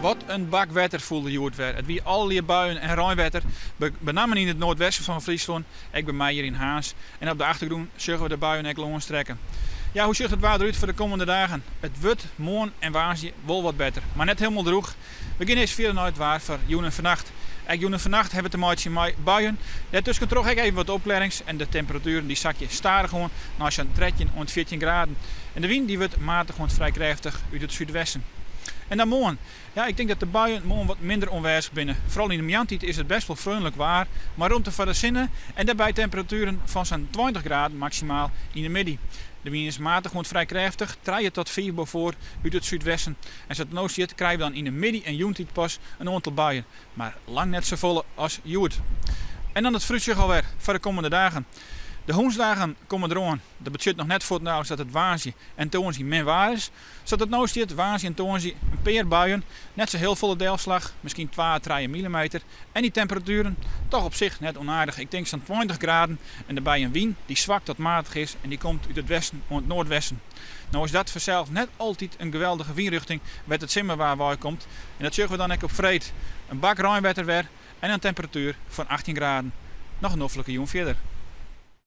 Wat in bak wetter foel der hjoed wer. It wie allegear buien en reinwetter, benammen yn it noardwesten fan Fryslân, ek by my hjir yn Harns. En op de achtergrûn sjogge we de buien ek lâns trekken. Ja, hoe sjocht it waar derút foar de kommende dagen? It wurdt moarn en woansdei wol wat better, mar net hielendal drûch. We gean earst fierder nei it waar foar jûn en fannacht. Ek jûn en fannacht hawwe we te meitsjen mei buien. Dêrtusken troch ek even wat opklearrings en de temperatueren dy sakje stadichoan nei sa'n 13 oant 14 graden. En de wyn dy wurdt matich oant frij krêftich út it súdwesten. En dan moarn. Ja, ik tink dat de buien moarn wat minder oanwêzich binne. Foaral yn de moarntiid is it bêst wol freonlik waar, mei romte foar de sinne en dêrby temperatueren fan sa'n 20 graden maksimaal yn de middei. De wyn is matich oant frij krêftich, trije tot fiif Beaufort út it súdwesten. En sa't it no stiet krije we dan yn de middei en jûntiid pas in oantal buien, mar lang net safolle as hjoed. En dan it foarútsjoch alwer foar de kommende dagen. De hûnsdagen komme deroan. Dat betsjut noch net fuortendaliks dat it woansdei en tongersdei min waar is. Sa't it no stiet, woansdei en tongersdei in pear buien, net sa hiel folle delslach, miskien twa, trije millimeter. En dy temperatueren, toch op sich net ûnaardich, ik tink sa'n 20 graden en derby in wyn dy't swak tot matich is en dy komt út it westen oant noardwesten. No is dat fansels net altyd in geweldige wynrjochting wêr't it simmerwaar wei komt en dat sjogge we dan ek op freed. In bak reinwetter wer en in temperatuer fan 18 graden. Noch in noflike jûn fierder.